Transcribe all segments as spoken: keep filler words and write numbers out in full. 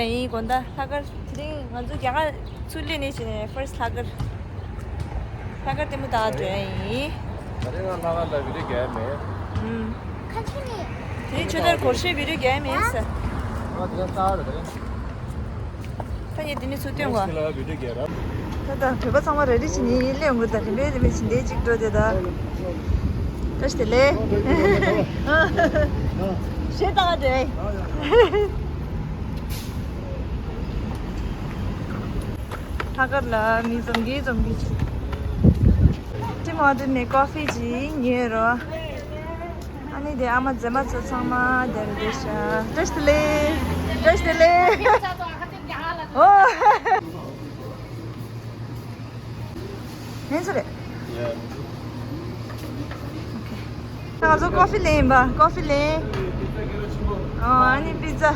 ཡིན། དགོང་དག་ལྷག་དཀར། དེ་རིང་ང་ཚོ་རྒྱ་གར་ཚུར་སླེབས་ནས་བྱས་ནས་ཕར་སི་ལྷག་དཀར། ལྷག་དཀར་ལྟད་མོ་ལྟ་ག་འགྲོ་ཡ་ཡིན། ད་རེས་ང་ལྷག་དཀར་ལ་བི་ཌིའོ་རྒྱག་ཡ་མེད། ཨུམ། དེ་རིང་ཆོས་དར་སྒོར་གཞས་བི་ཌིའོ་རྒྱག་ཡ་མེད་ས། ང་དེ་རིང་ལྟ་ག་རེད། ད་ངས་འདི་ནས་ཚུར་སྟོན་དགོས། ཁྱེད་ལ་བི་ཌིའོ་རྒྱག་ར། ད་ད་བོད་པ་ཚང་མ་རེ་རེ་བྱས་ནས་སླེབས་ཡོང་གི། ད་རིམ་པས་རིམ་པས་བྱས་འདི་གཅིག་འགྲོ་དེ་ད། བཀྲ་ཤིས་བདེ་ལེགས། གཞས་ལྟ་ག་འགྲོ་ཡ་ཡིན། ལྷག་དཀར་ལ་མི་འཛོམས་གི་འཛོམས་གི་བྱས། ཊིམ་ཧོ་ཊེལ་ནས་ཀོ་ཧྥི་ཅིག་ཉོས་རོ། ཨ་ནི་དེ་ཨ་མ་མཛེས་མ་ཚོ་ཚང་མ་དེར་བསྡད་ཤག་བཀྲ་ཤིས་བདེ་ལེགས། བཀྲ་ཤིས་བདེ་ལེགས། ཨོ། ལེན་ཚར་རེད། ཡ། ཨོ་ཁེ། ད་ང་ཚོ་ཀོ་ཧྥི་ལེན་ཡིན་པ། ཀོ་ཧྥི་ལེན། ཨོ། ཨ་ནི་པི་ཛ།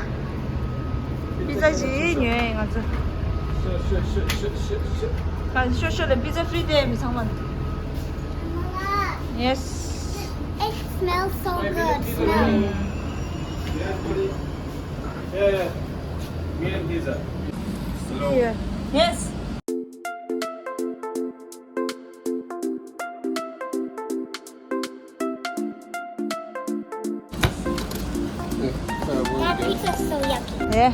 པི་ཛ་ཞིག་ཉོས་ཡིན་ང་ཚོ། ཤོ་ཤོ་ལ་པི་ཛ་ཕི་རི་སྟེར་མི་ཚང་མ། Yes. It smells so good. Smell. Yeah, yeah. Me and pizza. Yeah. Yes. That pizza's so yummy. ཨེ།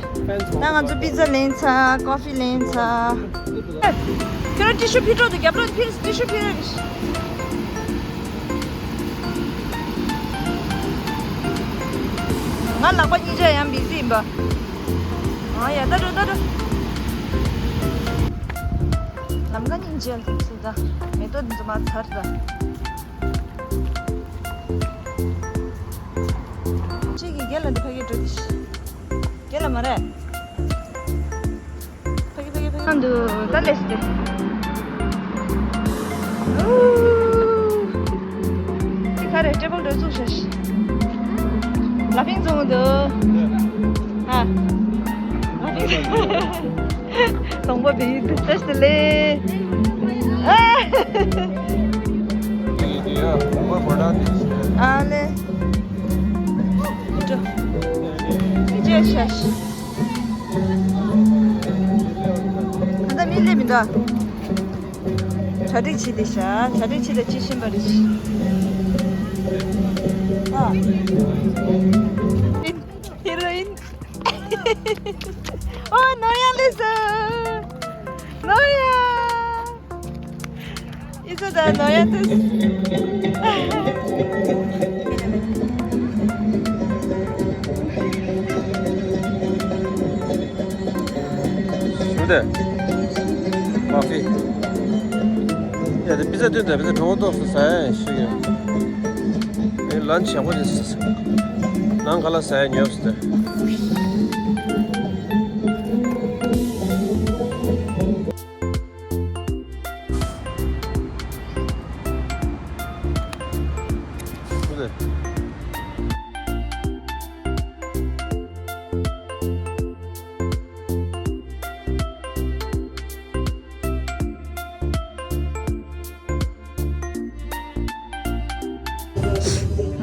ད་ང་ཚོ་པི་ཛ་ལེན་ཚར། ཀོ་ཧྥི་ལེན་ཚར། ཁྱོད་རང་ཊི་ཤུ་ཕུད་རོགས་དང་། རྒྱབ་རོགས་ཕུད། ཊི་ཤུ་ཕུད་རོགས། ང་ལག་པ་གཉིས་ཆ་ཡང་བི་ཟི་ཡིན་པ། ཨ་ཡ། ད་འགྲོ། ད་འགྲོ། ལམ་ཁ་སྙིང་རྗེ་ལ་ཟེར། ད་མེ་ཏོག་འདི་ཚོ་མར་ཚར་ད། ཁྱེད་ཀྱིས་རྒན་ལགས་འདི་ཕ་གིར་འགྲོ་དེ་ཤི། རྒན་ལགས་མ་རེད། ཕ་གི་ཕ་གི་ཕ་གི། ནང་དུ་ད་ལས་སི་ཏེ། ཨུ། འདི་ག་རེ། ཊེ་བལ་འགྲོ་བཙུགས་ཤག་ལ་ཕིང་བཙོང་གི་འདུག་ཨ། ལ་ཕིང་བཙོང་། དང་པོ་བི་ཡིག་ཏུ་བཀྲ་ཤིས་བདེ་ལེགས། ཨ། ཨ་ལེ། ཅེས་ཤ་ཤ། ད་ལྟ་མི་སླེབས་མི་འདུག་གྲ་སྒྲིག་བྱེད་དེ་ཤག་གྲ་སྒྲིག་བྱེད་དེ་ཅི་ཤེས་པ་རེད། ཨ། ཧེ་རོ་ཨིན། ཨོ། ནོར་ཡང་སླེབས་སོང་། ནོར་ཡང་། ཨི་ཚོ་ད་ནོར་ཡང་ཐུག་ཞུ་དེ། མ་ཕི། ཡ་དེ་པི་ཛ་སྟོན་དང་། པི་ཛ་གྲོད་ཁོག་ཏོག་ཙམ་ཟ་ཡ་ཞིག་ཡོད། ཨེ། ལན་ཆེ་བོ་རེད། ནང་ག་ལ་ཟ་ཡ་ཉོབ་སྟེ།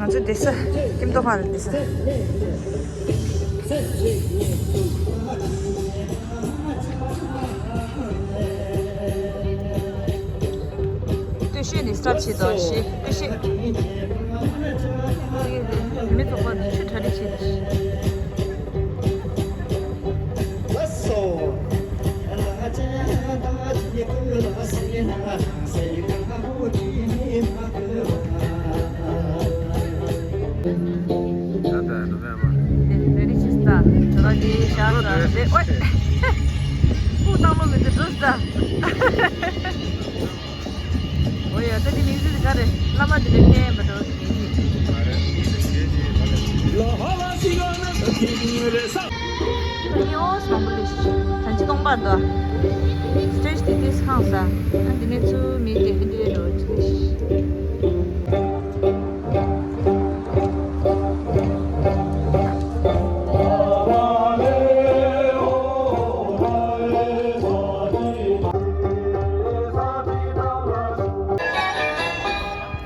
ང་ཚོ་བསྡད་ས་ཀིམ་ཏོ་ཧན་ལ་བསྡད་ས། སྟོད་གཞས་ནི་སི་ཊར་བྱེད་དོ། གཞས། སྟོད་གཞས། མི་ཚོགས་པ་ནི་ཆུ་གྲ་སྒྲིག་བྱེད་དེ། ད་ད་ད་ད་མ། དེ་རེ་རེ་ཅིག་ད་ད་ད་དེ་ཤར་ད་དེ། ཨོའི། སྤུ་བཏང་ལོ་མི་འདུག་འགྲོ་ད། ཨོ་ཡ། ད་དེ་མིང་ཚིག་དེ་ག་རེ། བླ་མ་དེ་འདྲ་ཕན་པ་འགྲོ་དེ་མིང་ཚིག་ནིའོ་སི་མང་པོ་ལས་ཤིག་ད་ཅི་སྟོང་པར་འདུག་སི་ཊེ་ཇི་དེ་དེ་ཁང་ས། ཨ་དེ་ནས་ཚུར་མི་དེ་ཧི་དེ་རོ་ཅི་ལས་ཤིག་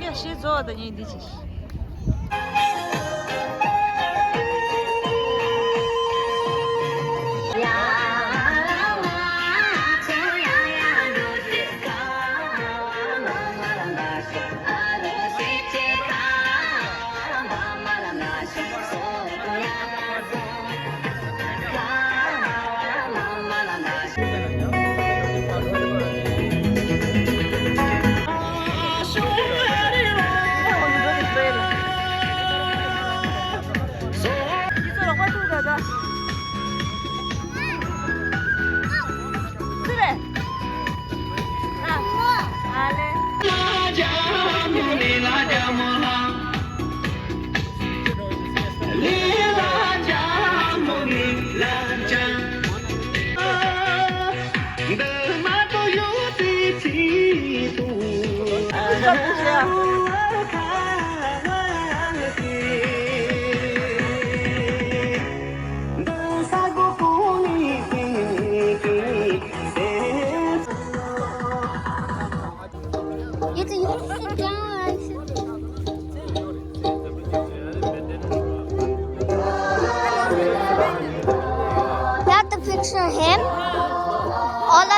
ཡ་ཤེས་རྫོགས་ད་ཉིན་འདི་ཅིག་ཡ།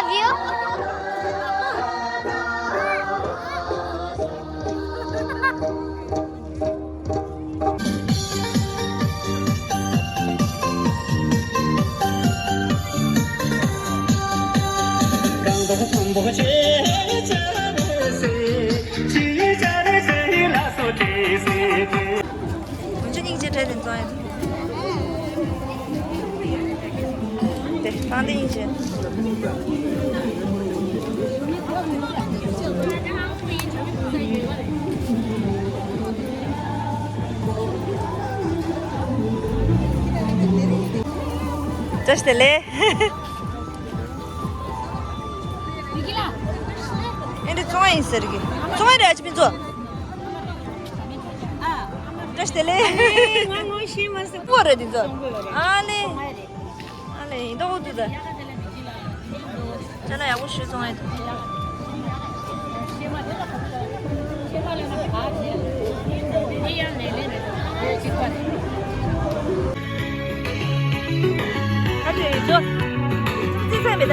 ང་ཚོ་སྙིང་རྗེ་བྲལ་ཏེ་འཛོམས་ཡོད། དེ་དང་དེ་སྙིང་རྗེ། བཀྲ་ཤིས་བདེ་ལེགས། ཨེ་འདྲ་བཙོང་ཡིན་ཟེར་གི། བཙོང་ཡིན་རེད་ཨ་ཅི་མི་ཚོ། བཀྲ་ཤིས་བདེ་ལེགས། ང་ངོ་ཤེས་མ་སོང་། པོ་རེད་འདི་ཚོ། ཨ་ལེ། ཨ་ལེ་ཡིན་མདོག་འདུག་ད། ཅ་ལག་ཡག་པོ་ཞིག་བཙོང་ཡ་འདུག། ཨ་ཅེ་ཡིན་ཚོ། ཙི་ཙི་མི་ད། ད་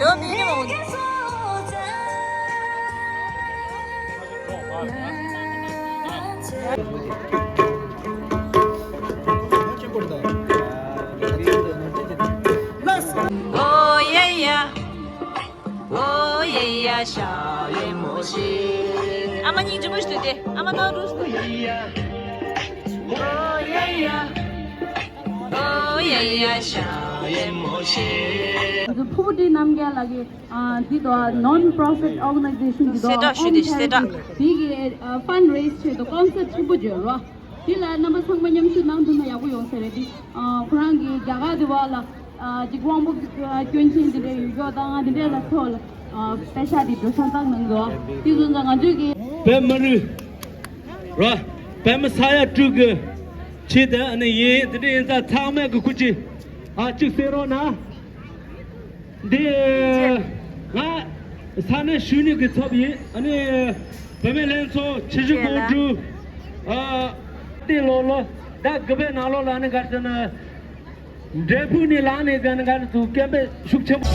བོད་མི་རིགས་མང་པོ། ཨོ་ཡེ་ཡ། ཨོ་ཡེ་ཡ་ཤ་ལེ་མོ་ཤེ། ཨ་མ་སྙིང་རྗེ་མོ་ཞིག་འདུག་སྟེ། ཨ་མ་ནང་རུ་སྟེ། ཨོ་ཡེ་ཡ། ཨོ་ཡེ་ཡ་ཤ་ལེ་མོ་ཤེ། ཕུར་བུ་ཊི་རྣམ་རྒྱལ་ལགས་ཀྱིས། ཨ། འདི་དོ་non profit organization འདི་དོ་གསལ་བསྒྲགས་ཞུས་ཏེ་གསལ་བསྒྲགས། འདི་གི་ཨ་fundraise ཆེད་དུ་concert ཆེན་པོ་བརྗོད་རོགས། འདི་ལ་རྣམ་པ་ཚང་མ་མཉམ་ཞུགས་གནང་ཐུབ་ན་ཡག་པོ་ཡོང་ས་རེད། འདི་ཨ་ཁོ་རང་གི་རྒྱ་གར་འདི་བ་ལ་ཨ་ཅིག་དབང་པོ་ཨ་སྐྱོན་ཅན་འདི་འདྲའི་ཡོད་ཀྱོག་དང་འདི་འདྲའི་ལ་ཐོག་ལ་ཨ་པེ་ཤ་འདི་འགྲོ་སོང་བཏང་གནང་འདུག། འདི་ཚོ་ང་ཚོས་ཀྱི་བོད་མི་རིགས་ར་བོད་མི་ས་ཡ་དྲུག་གི་ཆེད་དུ་ཨ་ནི་ཡིན། འདི་འདྲ་ཡིན་ཙང་ཚང་མས་ཀྱི་ཁུ་ཅི་ཨ་གཅིག་གསན་རོགས་གནང་། འདི་ང་ས་གནས་ཞུ་ནི་གི་ཚབ་ཡིན། ཨ་ནི་བུད་མེད་ལྷན་ཚོགས་ཆུ་བཞི་སྒང་དྲུག་ཨ་ཏི་ལོ་ལོ་ཟླ་དགུ་པའི་ནང་ལོགས་ལ་ནི་ག་རེ་ཟེར་ན་འབྲས་སྤུངས་ནས་ལངས་ནས་ག་ནི་ག་རེ་ཚུགས་སྐད་འབོད་ཤུགས་ཆེན་པོ།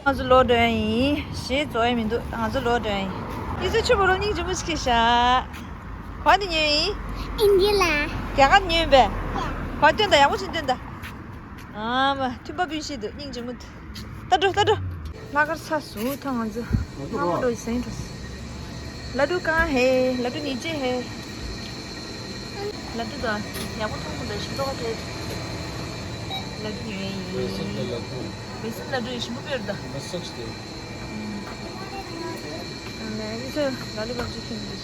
ང་ཚོ་ལོག་འགྲོ་ཡ་ཡིན། གཞས་རྫོགས་ཡ་མི་འདུག་ང་ཚོ་ལོག་འགྲོ་ཡ་ཡིན། ཡིན་ཚོ་ཆུ་བུ་རུ་སྙིང་རྗེ་མོ་ཞིག་ཤ། ག་ནས་ཉོས་ཡིན། ཨིན་ཇི་ལ། རྒྱ་གར་ཉོས་པས། ག་སྟོན་ད། ཡག་པོ་ཅིག་སྟོན་ད། ཨ་མ་མཐུན་པ་སྤུན་བཞི་འདུག་སྙིང་རྗེ་མོ་འདུག་ལྟ་འགྲོ། ལྟ་འགྲོ། ལྷག་དཀར་ཚ་ཟུག་ཐང་ང་ཚོ། ལྷག་མ་འགྲོ་ཡི་ཟིན་འགྲོ། ལ་ཌུ་གང་ཧེ། ལ་ཌུ་ཉིས་བརྒྱ་ཧེ། ལ་ཌུ་དང་ཡག་པོ་མཐོང་སོང་། ད་ཞིམ་མདོག་ཁ་བྲལ། ལ་ཌུ་ཉོས་ཡིན། བེ་སན་ལ་ཌུ་ཡིན། ཞིམ་པོ་དཔེ་རེད་ད། ཨ་ནི་ཚོ་ལ་ལི་བབ་ཅིག་ཁྱེར་འདུག་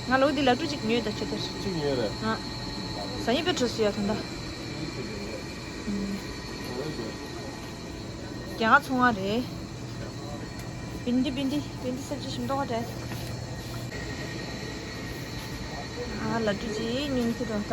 ང་ལོ་འདི་ལ་ཌུ་གཅིག་ཉོས་ད་ཆེ་ཐར། གཅིག་ཉོས་རེད། ཨ། ཟ་ཡིན་པའི་གྲོས་སུ་ཡ་ད་ད། རྒྱ་གར་ཚོང་བ་རེད། བིན་དི་བིན་དི་བིན་དི་སབ་ཇི་ཞིམ་མདོག་ཁ་བྲལ། ཨ་ལ་ཌུ་གཅིག་ཉོས་ཁྱེར་འདུག་ད།